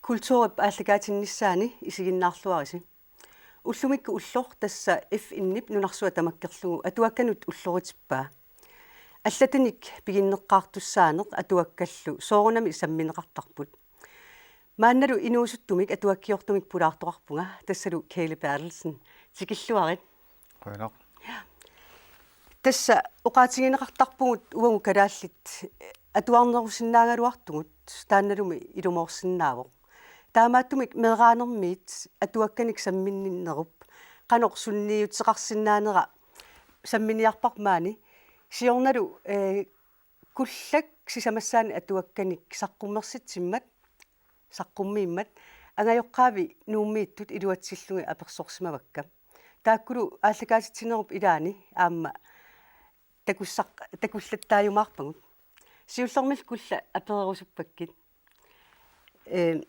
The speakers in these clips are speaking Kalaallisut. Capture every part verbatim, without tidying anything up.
Kulturip aallakaatinnissaani isiginnaarluarisi. Ullumikkut ulloq tassa F N-ip nunarsuaq tamakkerlugu atuakkanut ulloritippaa. Allatanik piginneqqaartussaaneq atuakkallu soorunami sammineqartarput. Maannalu inuusuttumik atuakkiortumik pulaartoqarpunga, tassalu Kele Berthelsen, tikilluarit. Qujanaq. Tassa oqaatigineqartarpugut uagut kalaallit atuarnerusinnaagaluartugut, taannalumi ilumoorsinnaavoq. Taamaattumik meeraanermiit atuakkanik samminninnerup qanoq sunniuteqarsinnaanera samminiarparmaani, siornalu, eh, kullak sisamassaannik atuakkanik saqqummersitsimmat, saqqummiimmat, angajoqqaavi Nuummiittut iluatsillugit apersorsimavakka. Taakkulu aallakaatitsinerup ilaani aamma takussaq-, takullattaajumaarpagut. Siullermillu kulla apererusuppakkit. Eh,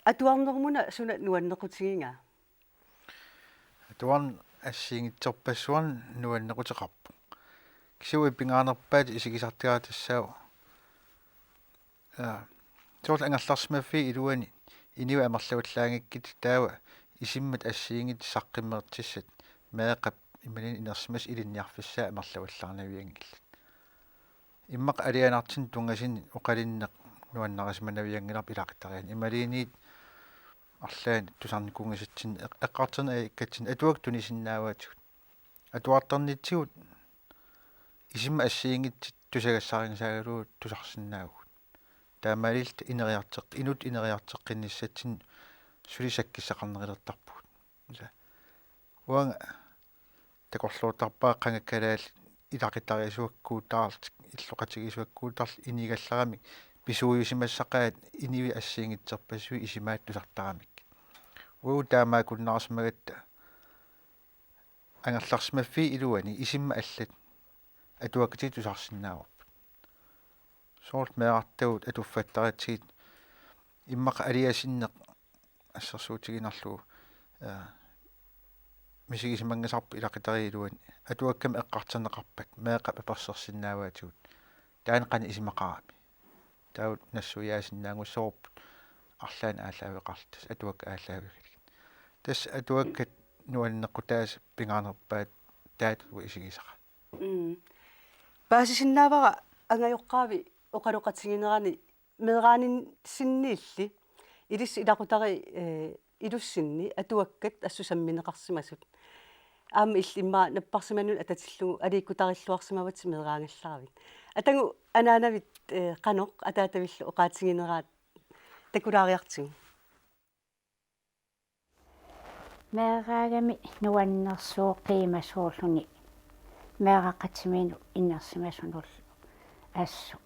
atuarnermuna suna nuannequtigigaa? Atuarneq assigiinngitsorpassuarnik nuannequteqarpoq. Kisianni pingaarnerpaatut isigisartagara tassaavoq, aa, soorlu angerlarsimaffiit iluanni inuit amerlavallaanngikkit taava isummat assigiinngitsut saqqummertissat meeqqap imaluunniit inersimasut ilinniarfissaat amerlavallaarnavianngillat. Immaqa alianartunik tungasunut oqalunneq nuannarisimanavianngilarput ilaqutariinnut. Imaluunniit arlaannik tusarnikuunngisatsinnik eq-, eqqartorneq ajukkatsinnik atuakkat tunisinnaavaatigut. Atuartarnitsigut isummat assigiinngitsut tusagassarinngisaagaluarlugu tusarsinnaavugut. Taamaalilluta ineriarteq-, inuttut ineriartoqqinnissatsinnut suli sakkissaqarnerulertarpugut. Uanga takorloortarpara qanga kalaallit ilaqutariisuakkuutaarlutik, illoqatigiisuakkuutaarlutik inigallarami pisuujusimassaqaat inuit assigiinngitsorpassuit isumaat tusartaramikkit. Uagut taamaakkunnaarsimagatta angerlarsimaffiit iluanni isummat allat atuakkatit tusarsinnaavarput. Soorlu meerartagut atuffattaratsigit immaqa aliasunneq assersuutigiinnarlugu, aa, misigisimanngisarput ilaqutariit iluanni atuakkamik eqqartorneqarpat meeqqap apersorsinnaavaatigut. Taanna qanoq isumaqarami? Taava nassuiaasinnaanngussavarput arlaannik aallaaveqarluta, tassa atuakkat aallaavigalugit. Tassa atuakkat nuannequtaasa pingaarnerpaatut taava isigisara. Mm. Paasisinnaavara angajoqqaavi oqaloqatiginerani meeraaninsinniilli ilissi ilaqutariit, eh, ilussinni atuakkat assut sammineqarsimasut. Aamma illit immaqa napparsimanut atatillugu aliikkutarilluarsimavatit meeraagallaravit. Atagu anaanavit, eh, qanoq ataatavillu oqaatigineraat takulaariartigu? Meeraagami nuannersuup qiimasuulluni meeraqatiminut inersimasunullu assut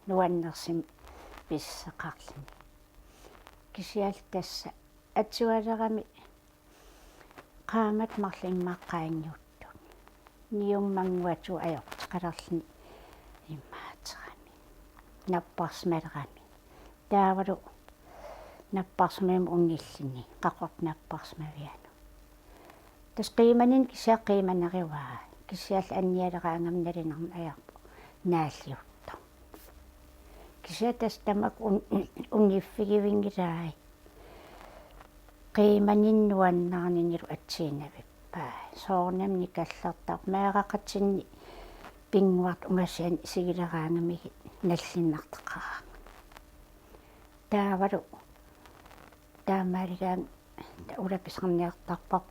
nuannersumik pissuseqarluni. Kisianni tassa atualerami qaammat marluk immaqa qaangiuttut. Niummanguatu ajorteqalerluni imaaterami. Napparsimalerami. Taavalu napparsimamut unngilluni, qaqortoq napparsimavianut. Tassa qiimaninni kisiat qiimanerivaa. Kisianni annialeraangami nalunaarneq ajorpoq naalliuttoq. Kisianni tassa tamakku un-, uniffigivinngilai. Qiimaninni nuannaarninilu atsiinnavippaa. Soorunami nikallertarpoq meeraqatinni pinnguartut ungasianni isigileraangamigit nallinnartoqaraangat. Taavalu taamaaligaanni ulapisarniartarpoq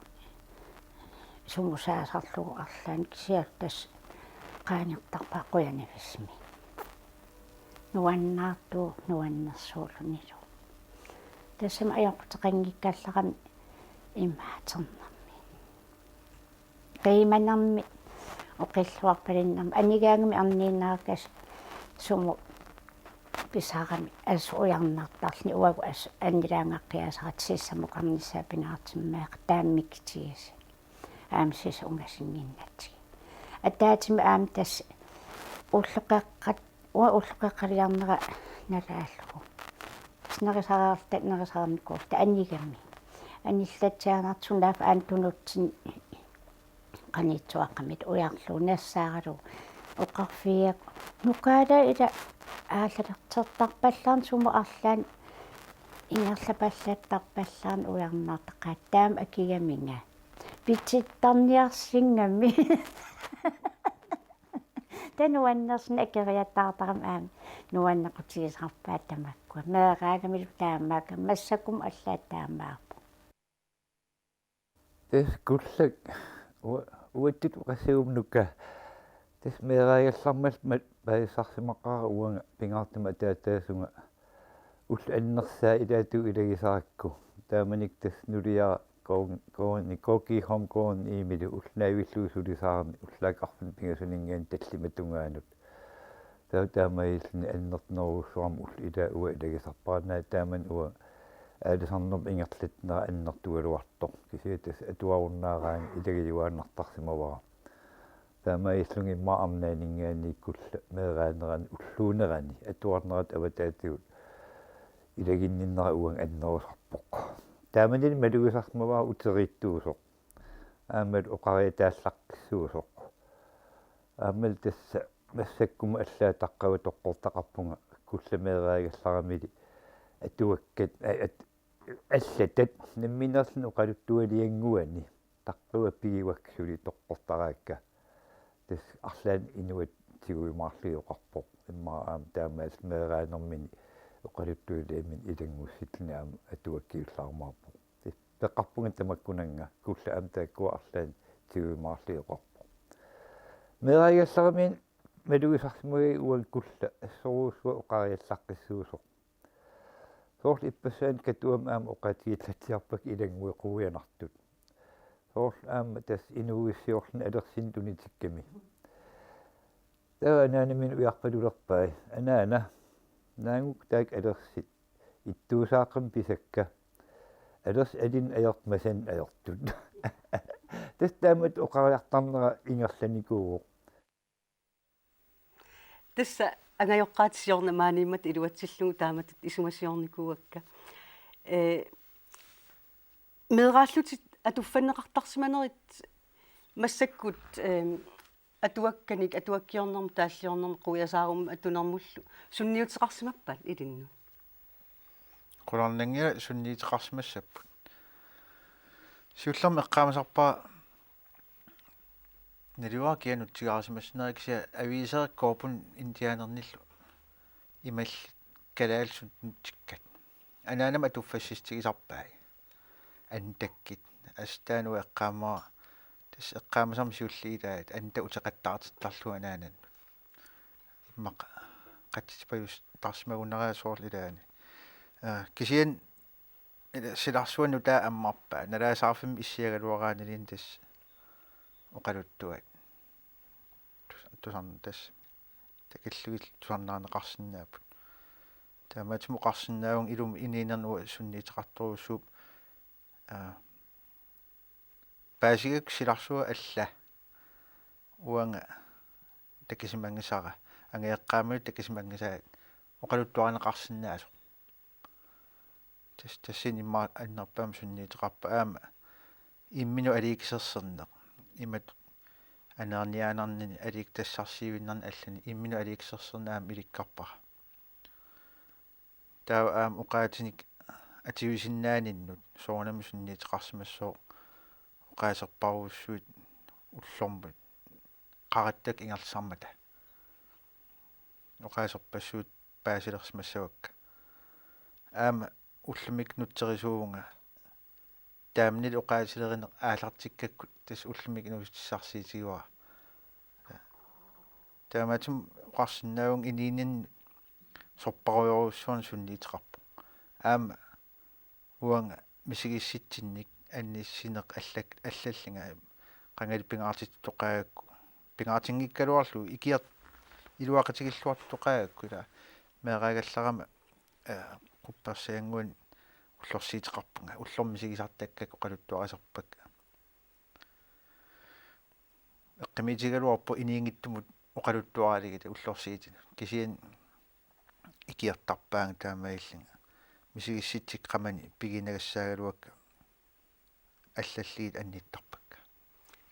sumut saasarlugu arlaannik, kisianni tassa qaangertarpaa qujanarsuarmik. Nuannaartuuvoq nuannersuullunilu. Tassami ajoquteqanngikkallarami imaaternermi. Qiimanermi oqilluarpalinnermi anigaangami erniinnarakkasik sumut pisarami assut ujarnartarluni, uagut assut annilaangaqqiaasaratta sissamukarnissaa pingaartumik meeqqat taama mikitigisi. Aamma sisap ungasinnginnatsigu. Ataatsimik aamma tassa ulloqeqqat, uanga ulloqeqqaliarnera nalaallugu. Nerisaraarluta, nerisarnikuulluta anigami. Anillatsiaannartoq sunaaffa aamma tunutsinni qanittuaqqamit ujarlugu nassaaralugu. Oqarfigiga nukaala ila aallalertertarpallaarneq sumut arlaannik Ingerlapallattarpallaarneq ujarnaartaqaat taama akigaminga. Pitsittarniarsinngami. Taanna nuannersunik akeriataartarami aamma nuannequtigisarpaat tamakkua. Meeraagamilu taamaakka massakkumut allaat taamaappoq. Tassa kullak u-, uattut oqassagunik nukka. Tassa meeraagallarmat paasisarsimaqaara uanga pingaartumik ataataasunga ullut annersaat ilaatigut ilagisarakku. Taamanikkut tassa nuliara K-, K-, K G Holmgaardimilu ulloq naavillugu sulisaarneq ullaakkut arfineq-pingasunngaanniit tallimat tungaanut. Taava taamaalilluni annertunerujussuarmik ulloq ilaat uanga ilagisarpara, taamani uanga aalisarnermut ingerlatsinnera annertugaluartoq. Kisianni tassa atuarunnaaraangat ilagiuaannartarsimavara. Taamaalilluni immaqa arnanninngaanniit kullak meeraanerani ulluunerani atuarnerat avataatigut ilaginninnera uanga annerusarpoq. Taamanilu malugisarsimavara uteriittuusoq. Aammalu oqariataallaqqissuusoq. Aammalu tassa massakkumut allaat taqqava toqqortaqarpunga kullak meeraagallaramili atuakkat, a-, at-, allatat nammineerluni oqaluttualiannguani taqqava pigivakka suli toqqortaraakka. Tassa arlaannik inuatsiuimaarlugit oqarpoq. Immaqa aamma taamaallaat meeraanermini oqaluttualiamini ilanngussilluni aamma atuakkiullarumaarpoq. Tassa peqarpunga tamakkunannga kullak aamma taakkua arlaannik tiguimaarlugit oqarpoq. Meeraagallaraminik malugisarsimagakku uanga kullak assorujussuaq oqariallaqqissuusoq. Soorlu ippassaani Katuami aamma oqaatigillatsiarpakka ilannguit quianartut. Soorlu aamma tassa inuuissiorluni alersinnik tunitikkami. Taava anaanaminnut ujarpalulerpai: Anaana, naagukku taakku alersit ittuusaaqqamik pisakka. Alersit alinnut ajortut masannik ajortut. Tassa taamatut oqariartarnera ingerlanikuuvoq. Tassa angajoqqaat siorna maaniimmata iluatsillugu taamatut isumasiornikuuakka. Ee, meeraallutit atuffanneqartarsimanerit massakkut, eem, atuakkanik, atuakkiornermut, taalliornermut, quiasaarummut atunermullu sunniuteqarsimappat ilinnut? Qularnanngilaq sunniuteqarsimassapput. Siullermik eqqaamasarpara naluara kia nutsigaarisimassinera, kisianni aviiseeqqat Koopun Indianernillu imallit kalaallisut nutsikkat. Anaanama atuffassissutigisarpai. Antakkit. Assut taanna uanga eqqaamavara. Tassa eqqaamasama siulliit ilaat antak uteqattaartittarlugu anaanannut. Immaqa qatsipajus tarsimagunarpara soorlu ilaanni. Aa, kisianni ila silarsuaq nutaaq ammarpaa. Nalaasaarfimmi issiagaluaraaniliinni tassa oqaluttuat. Tus-, tusarn-, tassa takillugit tusarnaarneqarsinnaapput. Taamaattumik oqarsinnaavunga ilumut inuunerni uanga sunniuteqartorujussuuvoq, aa, paasigakku silarsuaq alla uanga takusimanngisara, angajoqqaamilu takusimanngisaat oqaluttuarineqarsinnaasoq. Tas-, tassani immaqa annerpaamik sunniuteqarpoq aamma imminut aliikkusersorneq. Imatut aneerniaannarnini aliikkutassarsiuinnarni allani imminut aliikkusersorneq aamma ilikkarpara. Taava aamma oqaatsinik atuisinnaaninnut soorunami sunniuteqarsimassooq oqaaserparujussuit ullormut qaratsakka ingerlasarmata. Oqaaserpassuit paasilersimassavakka. Aamma ullumikkut nutserisuuvunga. Taamanilu oqaasilerineq aallartikkakku tassa ullumikkut inuussutissarsiutigivara. Taamaattumik oqarsinnaavunga inuuninni sorparujorujussuarnik sunniuteqarpoq. Aamma uanga misigissutsinnik annissineq allak-, allallunga qangali pingaartittoqaagakku. Pingaartinngikkaluarlugu ikior-, iluaqutigiilluartoqaagakku ila meeraagallarama, ee, quppersiannguani ullorsiuteqarpunga, ullormut misigisartakkakka oqaluttuarisarpakka. Eqqumiitigigaluarpoq inuunngitsumut oqaluttuaralugit ullorsiutinut. Kisianni ikiortarpaannga taamaalillunga. Misigissutsit qamani pigiinnagassaagaluakka allallugit annittarpakka.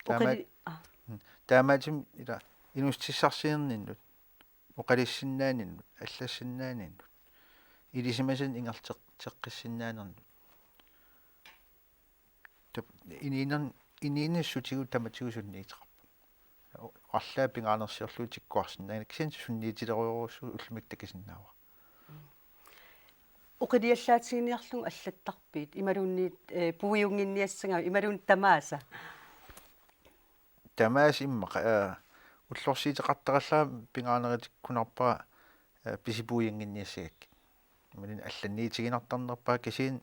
Taama-, oqali-, aa. Mm. Taamaattumik ila inuussutissarsiorninnut, oqalussinnaaninnut, allassinnaaninnut, ilisimasanik ingerlateqqissinnaanermut. Tap-, inuuner-, inuunerussutigut tamatigut sunniuteqarpoq. Arlaat pingaarnersiorlugu tikkuarsinnaanngilaq, kisianni sunniutilerujorujussuuvoq, ullumikkut takusinnaavara. Oqiliallaatiginiarlugu allattarpit, imaluunniit, eh, puiunnginniassagavit, imaluunniit tamaasa? Tamaasa immaqa, eh, ullorsiuteqartarallarama pingaarnerutikkunarpara, eh, pisipuiunnginniassagakkit. Imaluunniit allanniutiginartarnerpaat, kisianni,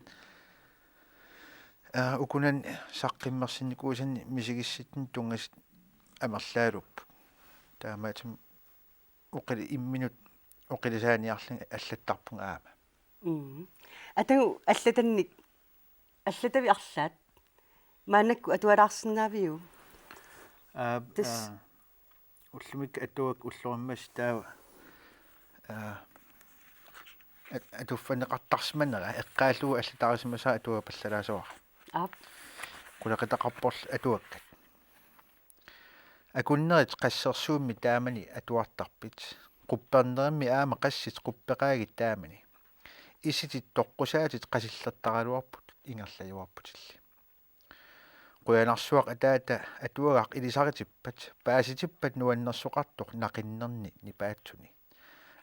eh, ukunani saqqummersinnikuusani misigissutsinut tunngasut amerlaaluupput. Taamaattumik oqili-, imminut oqilisaaniarlunga allattarpunga aamma. Mm. Atagu allatannik, allatavit arlaat maannakkut atualaarsinnaaviuk? Aa, tassa, aa, ullumikkut atuakkat ullorimmassuk taava, aa, at-, atuffaneqartarsimanera eqqaallugu allataarisimasara atuagapallalaassuara. Aap. Qulequtaqarporlu atuakkat. Akunnerit qassersuummi taamani atuartarpit? Quppernerummi aamma qassit quppeqaagit taamani? Isitit toqqusaatit qasillertaraluarput ingerlajuarputilli. Qujanarsuaq ataata atuagaq ilisaritippat, paasitippat nuannersoqartoq naqinnerni nipaatsuni.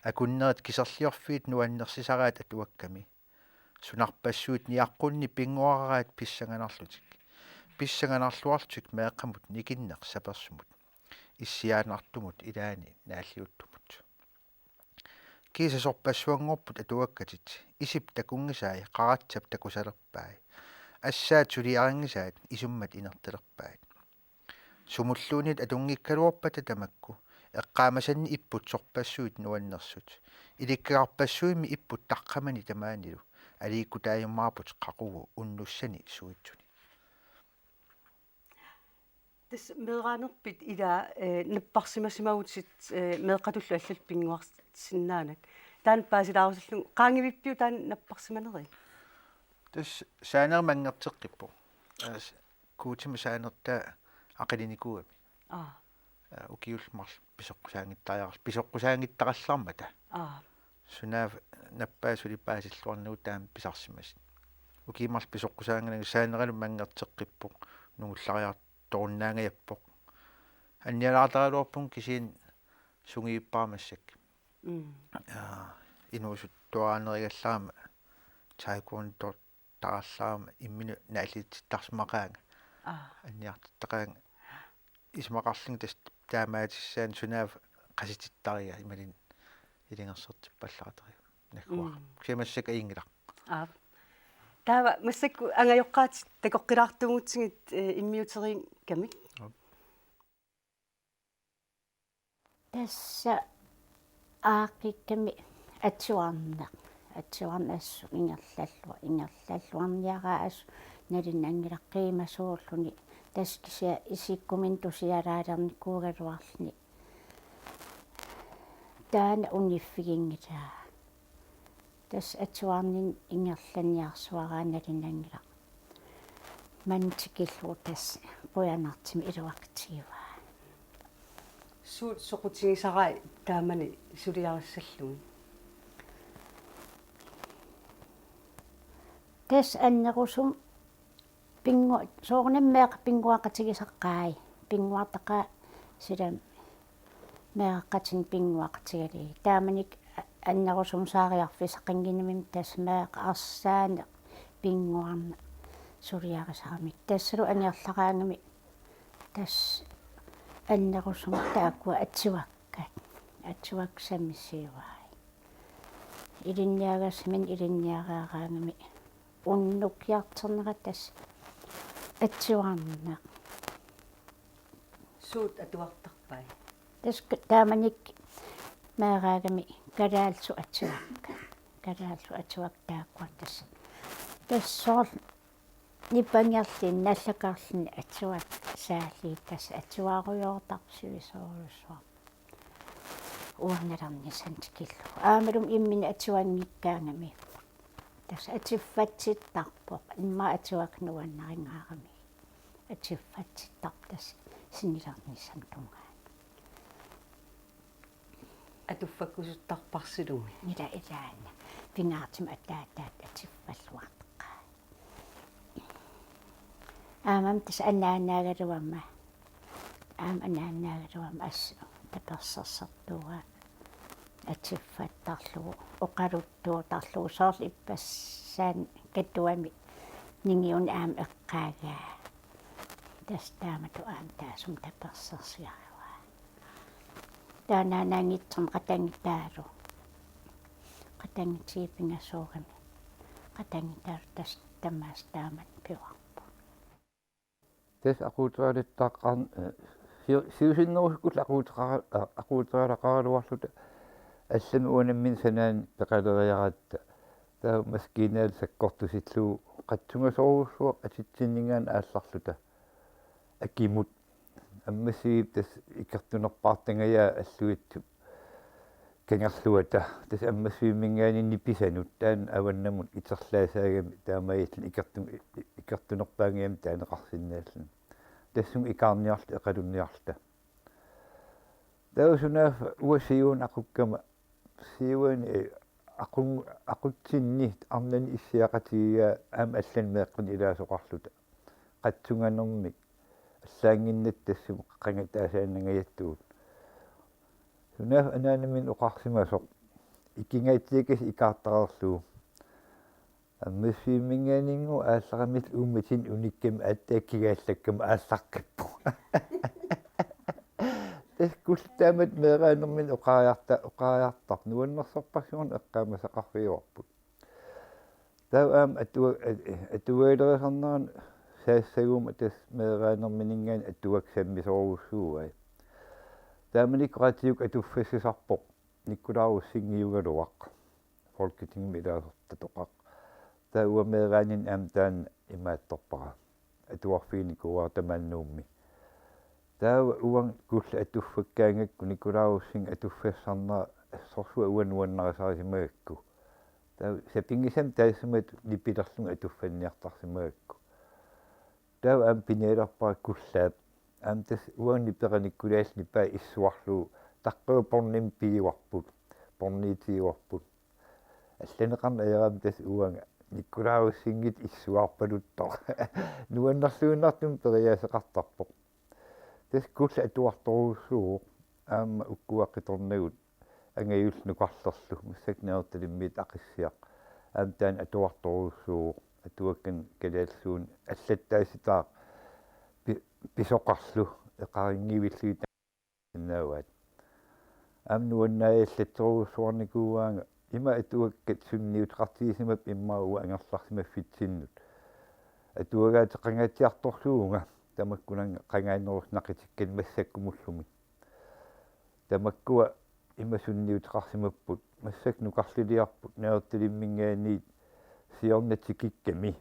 Akunnerit kiserliorfiit nuannersisaraat atuakkami. Sunarpassuit niaqqunni pinnguararaat pissanganarlutik. Pissanganarluarlutik meeqqamut nikinneq sapersumut. Issiaannartumut ilaani naalliuttumut. Kiisa sorpassuanngorput atuakkatit, isip takunngisai qaratsap takusalerpai. Assaat suliarinngisaat isummat inertalerpaat. Sumulluunniit atunngikkaluarpata tamakku, eqqaamasanni ipput sorpassuit nuannersut. Ilikkagarpassuimmi ipput taqqamani tamaanilu, aliikkutaajumaarput qaqugu unnussani suitsuni. Tassa meeraanerpit ila, eh, napparsimasimavutit, eh, meeqqatullu allallu pinnguarsinnaanerat. Taanna paasilaarusullugu, qaangivippiuk taanna napparsimaneri? Tassa saanerit manngerteqqippoq. As-, Guutimut saanertaa aqilinikuugami. Aa. Aa, ukiullu marluk pisoqqusaanngittariaqar-, pisoqqusaanngittaraluarmata. Aa. Sunaaffa nappaat suli paasilluarnagu taama pisarsimasut. Ukiut marluk pisoqqusaanngilanga, saaneralu manngerteqqippoq, nungullariartorunnaangajappoq. Annialaartaraluarpunga kisianni sungiuppara massakkut. Mm. Aa, inuusuttuaraanerugallarama taekwondo tarallarama imminut naalliutsittarsimaqaanga. Aa. Anniartitaqaanga, isumaqarlunga tassa taamaatissaanut sunaaffa qasitittariga imaluunniit ilungersortippallaartariga. Nagguara. Mm. Kisianni massakkut ajunngilaq. Aap. Taava massakkut angajoqqaatit takoqqilaartuugutsigit, eh, immiuteriikkamik. Aap. Tassa aaqqikkami atuarneq. Atuarneq assut ingerlalluar-, ingerlalluarniaraa assut nalunngilaqqimasuulluni. Tassa kisianni isikkuminni tusialaalernikuugaluarluni. Taanna uniffiginngilaa. Tassa atuarninni ingerlanniarsuaraa nalunngilara. Maani tikillugu tassa qujanartumik iluaqutigivaa. Suut soqutigisarai taamani suliarissallugit? Tassa annerusumik pinngu-, soorunami meeqqat pinnguaqatigisaqai. Pinnguartaqaat silami meeqqatinnik pinnguaqatigalugit. Taamanikkut a-, annerusumik saariarfissaqannginnamik tassa meeqqat arsaaneq pinnguarneq suliarisarami. Tassalu angerlaraangami tassa annerusumik taakkua atuakkat. Atuakkat sammisivai. Ilinniagassaminnut ilinniareeraangami unnukkiartornera tassa atuarneq. Suut atuartarpai? Tassa k-, taamanikkut meeraagami kalaallisut atuakkat. Kalaallisut atuakkat taakkua tassa. Tassa soorlu nipangerluni nallakarluni atuakkat saalii tassa atuarujoortarput sivisoorujussuarmik. Uernalernissamut tikillugu. Aammalumi imminut atuanngikkaangami. Tassa atuffatsittarpoq. Immaqa atuakkat nuannaringaarami. Atuffatsittarpoq tassa sinnilernissamut tungaanut. Atuffakkusuttarparsilumi. Ila ilaanni. pingaartumik ataataat atiffalluartoqaat. Aamma tassa anaanaagaluama, aamma anaanaagaluama assut tapersersortuugaa atiffattarlugu, oqaluttuuttarlugu, soorlu ippassaani Katuami ningiuni aamma eqqaagaa. Tassa taamatut aamma taassuma tapersersugaluaa. Taava anaanaanngitsoq qatanngutaa. Qatanngutaa pingasuugami. Qatanngutaa tassa tamaasa taamatut pivarput. Tassa aquuterialuttaaqqaarn-, eh, siu-, siusinnerusukkullu aquutera-, a-, aquuterialaqaraluarluta allamik uanga nammineq sanaani peqaleriaratta. Taava maskiinaalu sakkortusillugu qatsungasorujussuaq atitsinninngaanniit aallarluta. Akimut. Ammassivip tassa ikertunerpaartangajaa alluitsup kangerluata. Tassa Ammassivimminngaanniit nipisanut taanna avannamut iterlaassaagami taamaalilluni ikertu-, ikertunerpaanngimmat taaneqarsinnaalluni. Tassunga ikaarniarluta eqalunniarluta. Taava sunaaffa uanga siuani aqukkama, siuani, eh, aqu-, aqutsinni arnani issiaqatigigaa aamma allanik meeqqanik ilaasoqarluta. Qatsunganermik allaannginnatta tassami qangataasaannangajattugut. Sunaaffa anaanaminnut oqarsimasoq ikingaatsiakasiit ikaartareerlugu: Ammassivimminngaanniit aallaramillu uummatinnut unikkami aatsaat kigaallakkama aallaqqippoq. Tassa Kulli taamatut meeraanermini oqariarta-, oqariartarpoq, nuannersorpassuarnik eqqaamasaqarfigaarput. Taava aamma atua-, a-, atuagalerisarnerani saassaguma tassa meeraanermininngaanniit atuakkat sammisorujussuugai. Taamanikkut radiukkut atuffassusarpoq Nikolaj Rosingip-iugaluaq, Folketingimi ilaasortatoqaq. Taava uanga meeraaninni aamma taanna imaattorpara. Atuarfiginikuuara tamaani Nuummi. Taava uanga Kulli atuffakkaangakku Nikolaj Rosingip atuffassarnera assorsuaq uanga nuannarisarisimagakku. Taava sapinngisamik taassuma nipilerlunga atuffanniartarsimagakku. Taava aamma pinialerpara Kullaap. Aamma tassa uanga nipeqanikkulaallu nipaa issuarlugu, taqqiva pornimik pigivarput, porniitigivarput. Allaneqarneq ajorami tassa uanga Nikolaj Rosingitut issuarpaluttoq. Nuannerluinnartumik periaaseqartarpoq. Tassa Kulli atuartorujussuuvoq, aamma ukkua qitornagut angajulleq nukarlerlu, massakkut Nanortalimmiit Aqissiaq. Aamma taanna atuartorujussuuvoq, atuakkanik kalaallisuunik allattaassutaaq pi-, pisoqarlu, eqarinngivillugit taannaavaat. Aamma nuannaajallatserujussuarnikuuaanga, ima atuakkat sunniuteqartigisimapput immaqa uanga angerlarsimaffitsinnut. Atuagaateqangaatsiartorluuvunga, tamakkunannga qangaanilussi naqitikkani massakkumulluunniit. Tamakkua ima sunniuteqarsimapput, massakkut nukarliliarput Nanortalimminngaanniit siorna tikikkami.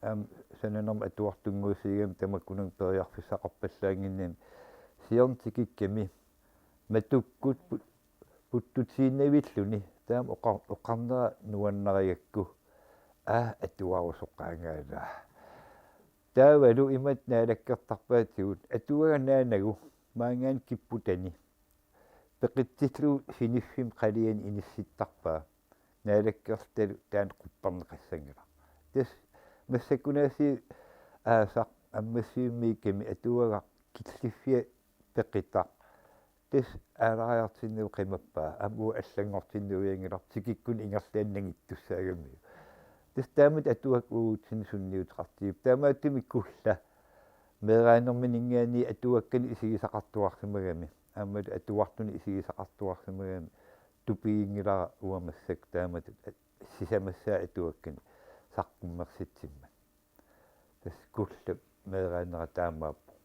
Aamma sananermut atuartunnguusigigami tamakkunannga periarfissaqarpallaannginnami. Siorna tikikkami matukkut put-, puttutiinnavilluni, taama oqar-, oqarnera nuannarigakku: Aa, atuarusoqaangaala. Taavalu imatut naalakkertarpaatigut: Atuagaq naanagu maanngaanniit kipputani peqitsillugu siniffimmi qaliani inissittarpaa. Naalakkerluttalu taanna qupperneqassanngilaq. Tassa massakkut-aasiit aasaq Ammassivimmiikkami atuagaq killiffia peqitaq. Tassa aalariartinnagu qimappaa, aamma uanga allanngortinnavianngilarput, tikikkunik ingerlaannaq nangittussaagamiuk. Tassa taamatut atuakkat uagutsinnut sunniuteqartigipput. Taamaattumik Kulla meeraanermininngaanniit atuakkanik isigisaqartuarsimagami, aammalu atuartunik isigisaqartuarsimagami tupiginngilara uanga massakkut taamatut sisamassaat atuakkanik saqqummersitsimmat. Tassa Kullap meeraanera taamaappoq.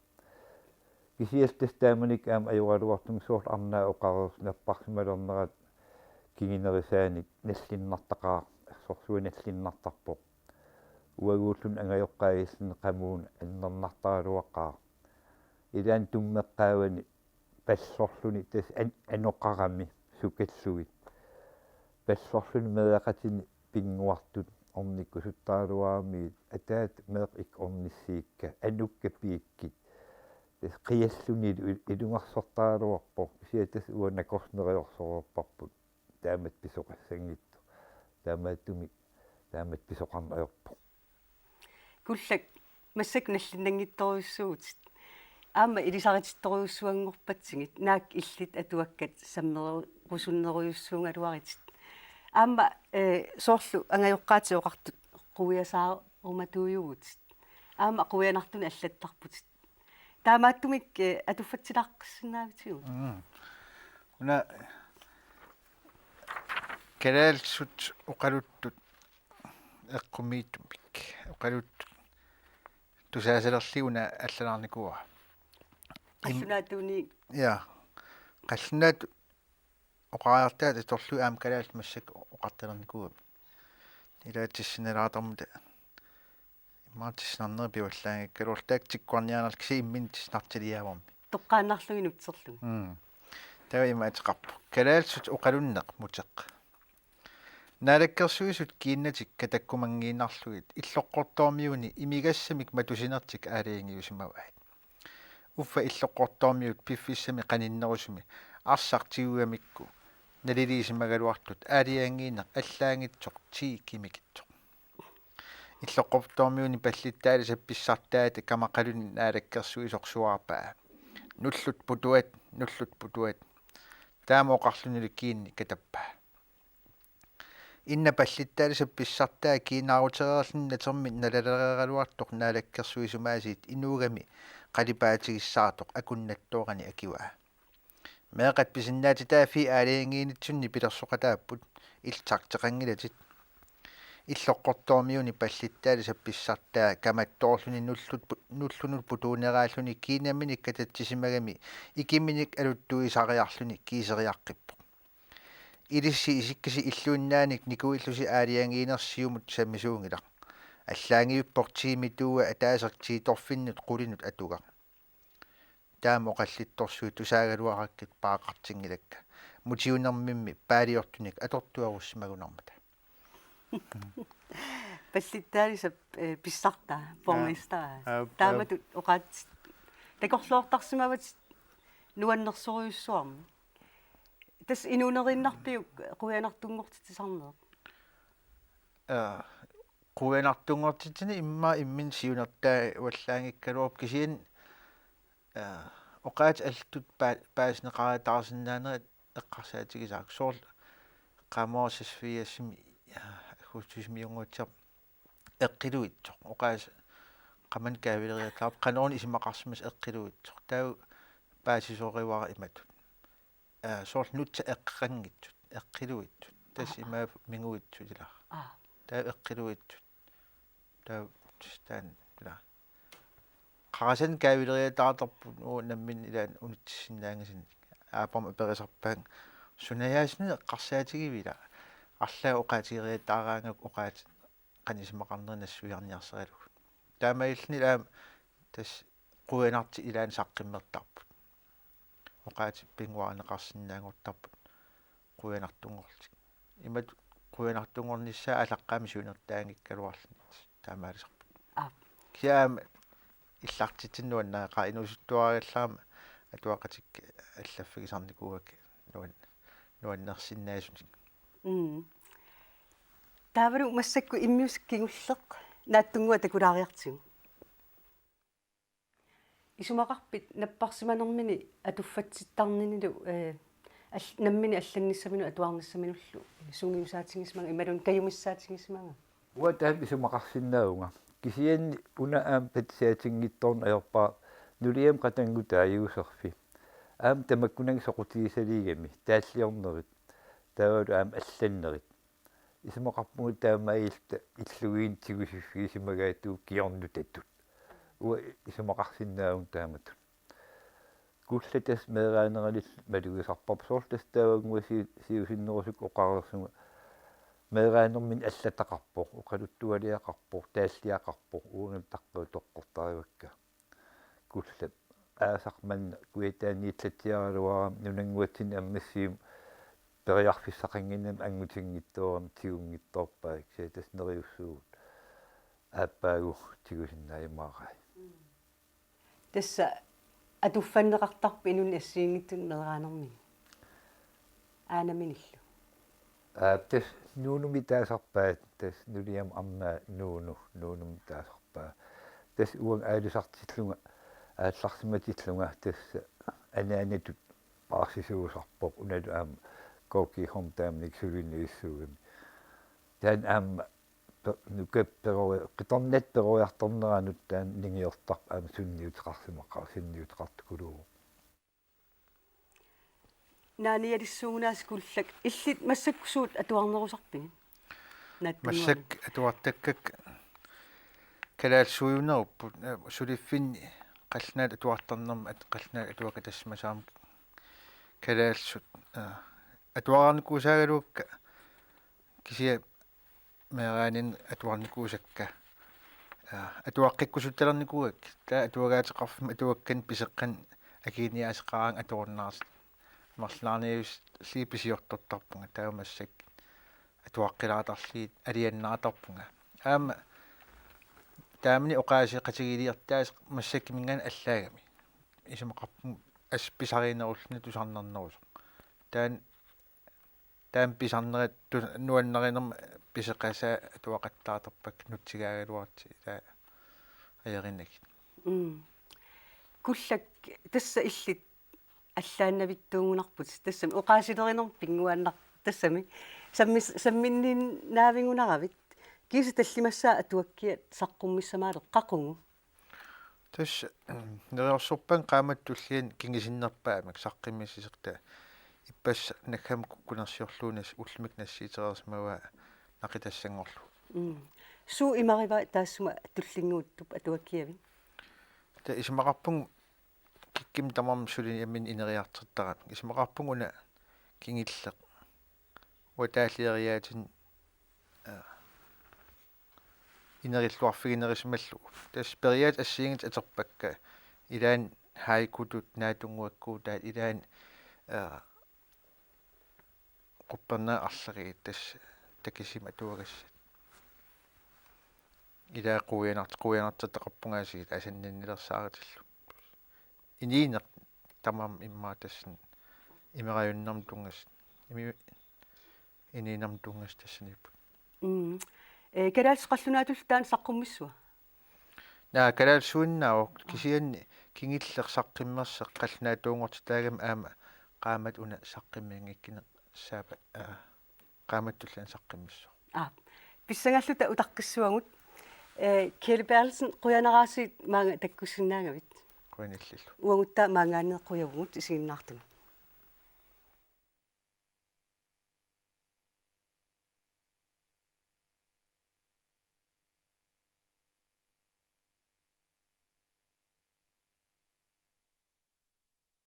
Kisianni tassa taamanikkut aamma ajoraluartumik soorlu arnaa oqareersoq napparsimalernerat kingunerisaanik nallinnartaqaaq, assorsuaq nallinnartarpoq. Uaguulluni angajoqqaajalluni qamuuna annernartaraluaqaaq. Ilaanni tummeqqaavani pallorluni tassa an-, anoqarami sukallugit. Pallorluni meeraqatini pinnguartut ornikkusuttaraluaramigit, ataata meeqqat ikka ornissiikka, anukka piikkit. Tassa qiallunilu il-, ilungersortaraluarpoq, kisianni tassa uanga nakorsineriorsoreerparput taamatut pisoqassanngitsoq. taamaattumik taamatut pisoqarneq ajorpoq. Kullak, massakkut nallinnanngitsorujussuuvutit. Aamma ilisaritittorujussuanngorpatsigit, naak illit atuakkat sammerusunnerujussuugaluaritit. Aamma, eh, soorlu angajoqqaatit oqartut quiasaarumatuujuvutit. Aamma quianartunik allattarputit. Taamaattumik, eh, atuffatsilaaqqissinnaavitsigut. Mm. Una kalaallisut oqaluttut eqqumiitsumik. Oqaluttut tusaasalerlugit una allalaarnikuuara. Im- Qallunaatuuni. Ja. Qallunaatut oqariartaat atorlugit aamma kalaallit massakkut oqartalernikuugamik. Ilaatissinalaartarmata immaqa tissinarnerit pivallaanngikkaluarlugit taakku tikkuarniaannarlugit kisianni imminut tissinartiliaavarmi. Toqqaannarlugit nutserlugit. Mm. Taava ima ateqarpoq: Kalaallisut oqalunneq muteq. Naalakkersuisut kiinnatik katakkumanngiinnarlugit Illoqqortoormiuni imigassamik matusinertik aalajangiusimavaat. Uffa Illoqqortoormiut piffissami qaninnerusumi arsaq tigugamikku naliliisimagaluartut aalajangiineq allaanngitsoq ti kimikitsoq. Illoqqortoormiuni Pallittaalisap pissartaata kamaqaluni naalakkersuisoq suaarpaa: Nullut putuat, nullut putuat. Taama oqarlunilu kiinni katappaa. Inna Pallittaalisap pissartaa kiinaarutereerluni natermi nalalereeraluartoq naalakkersuisumaasiit inuugami qalipaatigissartoq akunnattoorani akivaa: Meeqqat pisinnaatitaaffii aalajangiinitsinni pilersoqataapput, illit takteqanngilatit. Illoqqortoormiuni Pallittaalisap pissartaa kamattoorluni nullut pu-, nullunut putuuneraalluni kiinaminik katatsisimagami ikiminik aluttuisariarluni kiiseriaqqippoq. Ilissi isikkisi illuinnaanik nikuillusi aalajangiineq siumut sammisuunngilaq. Allaanngippoq tiimituua ataaseq tiitorfinnut qulinut atugaq. Taama oqallittorsuit tusaagaluarakkit paaqartinngilakka. Mutiunermimmi paaliortunik atortuarussimagunarmata. Pallittaalisap, eh, pissartaa, borgmesteri. Aa, aa, aa. Taamatut oqaatsit takorloortarsimavatit nuannersorujussuarmik. Tassa inuuneriinnarpiuk quianartunngortitsisarneq? Aa, quianartunngortitsineq immaqa imminut siunertaavallaanngikkaluarpoq kisianni, aa, oqaatsit allatut paa-, paasineqarataarsinnaanerat eqqarsaatigisarput. Soorlu qaamoorsasviasimi, aa, aggustusimiunnguatsiaq eqqiluitsoq. Oqaaseq qamani kaavileriataarpoq qanoruna isumaqarsimasoq eqqiluitsoq. Taava paasisorivara imatut. Aa, soorlu nutsat eqqeqanngitsut, eqqiluitsut. Tassa, aa, aa, imaappoq minguitsut ilaa. Aa. Taava eqqiluitsut. Taava tassa taanna ilaa. Qarasanik kaavileriataartarput uagut nammineq ilaanni unitsissinnaanngisannik. Aappama aperisarpaannga: Sunajaasinik eqqarsaatigivit ilaa? Arlaat oqaatigeriataaraangakku oqaatsit qanoq isumaqarnerit nassuiarniarsaralugu. Taamaalilluni aamma tassa quianartik ilaanni saqqummertarput. Oqaatsit pinnguarineqarsinnaanngortarput quianartunngorlutik. Imatut quianartunngornissaa aallaqqaammut siunertaanngikkaluarluni taamaalisarput. Aap. Kisianni aamma illartitsineq nuannareqaaq, inuusuttuarallarama atuaqatikka allaffigisarnikuuakka nuan-, nuannersinnaasunik. Mm. Taavalu massakkut immiussaq kingulleq naatsunnguaq takulaariartigu. Isumaqarpit napparsimanermini atuffatsittarninilu, eh, al-, nammineq allannissaminut atuarnissaminullu sungiusaatigisimanga imaluunniit kajumissaatigisimanga? Uanga taama isumaqarsinnaavunga. Kisianni una aamma patsisaatiginngitsoorneq ajorpara nuliama qatanngutaajuuserfik. Aamma tamakkunannga soqutigisaliigami taalliornerit. Taavalu aamma allannerit. Isumaqarpunga taamaalilluta illugiinnut tigusiffigisimagaatigut kingornutatut. Uanga isumaqarsinnaavunga taamatut. Kulla tassa meeraaneranillu malugisarparput, soorlu tassa taavannguaq si-, siusinnerusukkut oqareersunga. Meeraanermini allataqarpoq, oqaluttualiaqarpoq, taalliaqarpoq, uangalu taqqavatoqqortarivakka. Kulla aasaq manna kujataaniillatsiaraluarami nunannguatsinni ammassivimmi periarfissaqannginnami angutinngitsoorami tigunngitsoorpai, kisianni tassa neriussuugut aappaagu tigusinnaajumaarai. Tassa atuffanneqartarpit inunnik assigiinngitsunik meeraanermini? Aanaminillu. Aa, tassa Nuunumi taasarpaat, tassa nuliama aamma Nuunu, Nuunumi taasarpaa. Tassa uanga aalisartillunga, aallarsimatillunga, tassa anaanatut paarsisuusarpoq, unalu aamma K G-mi taamanikkut suliniussuugami. Taanna aamma pe-, nukap perori-, qitornatut peroriartorneranut taanna ningiortarpoq aamma sunniuteqarsimaqqa-, sunniuteqartukuluuvoq. Naanialissuugunaasiit Kullak, illit massakkut suut atuarnerusarpigit? Naatsunnguamik. Massakkut atuartakkakka kalaallisuujunerupput, eh, suliffinni qallunaatut atuartarnermi at-, qallunaatut atuakatassimasaammata kalaallisut, eh, atuaraarnikuusaagaluakka kisianni meeraaninni atuarnikuusakka. Aa, atuaqqikkusuttalernikuuakka. Taava atuagaateqarfimmi atuakkanik piseqqanik akiniaaseqaraangat atorunnaarlutik. Marlunaarniarlugit pisiortortarpunga, taava massakkut atuaqqilaartarlugit alianaartarpunga. Aamma taamani oqaaseqatigiiliortaaseq massakkut minngaanniit allaagami. Isumaqarpunga assut pisariinnerulluni tusarnarnerusoq. Taanna taama pisarnerit tu-, nuannarinermi piseqasaat atuaqattaartarpakka nutsigaagaluartut, ilaa, ajorinnagit. Mm. Kullak, tassa illit allaannavittuugunarputit, tassami oqaasilerinermut pinnguaannar-, tassami sammis-, samminniinnaaviugunaravit, kiisa tallimassaat atuakkiat saqqummissamaalerput, qaqugu? Tassa neriorsorpakka qaammatit tulliani kingusinnerpaamik saqqummissisoq, taava ippassaq naggammik ku-, kunersiorlugu nas-, ullumikkut nassiutereersimavaa naqitassanngorlugu. Mm. Suut imarivaat taassuma tullinnguuttup atuakkiavit? Taava isumaqarpunga kikkut tamarmik suliniaminnut ineriartortaramik. Isumaqarpunga una kingulleq. Uanga taalliariaatinni, aa, inerilluarfiginerusimallugu. Tassa periaaseq assigiinngitsut atorpakka. Ilaanni haikutut naatsunnguakka, taava ilaanni, aa, quppernerit arlaliit, tassa takusimasut atuagassat. Ilaa, quianart-, quianartitaqarpunga aasiit asanninnilersaaritillugu. Inuuneq tamarmi immaqa tassani imerajunnermut tunngasut. Imi-, inuunermut tunngasut tassaniipput. Mm. Ee, kalaallisut qallunaatullu taanna saqqummissuat? Naa, kalaallisuinnaavoq, kisianni kingulleq saqqummersoq qallunaatuunngortitaagami aamma qaammat una saqqummiunngikkuneq saava-, aa, qaammatip tulliani saqqummissoq. Aa, pissangalluta utaqqissavagut. Ee, Kjeld Berthelsen, qujanaraasiit maanga takkussinnaagavit. Qujanaq illillu. Uaguttaa maanngaanniit qujavugut isiginnaartunut.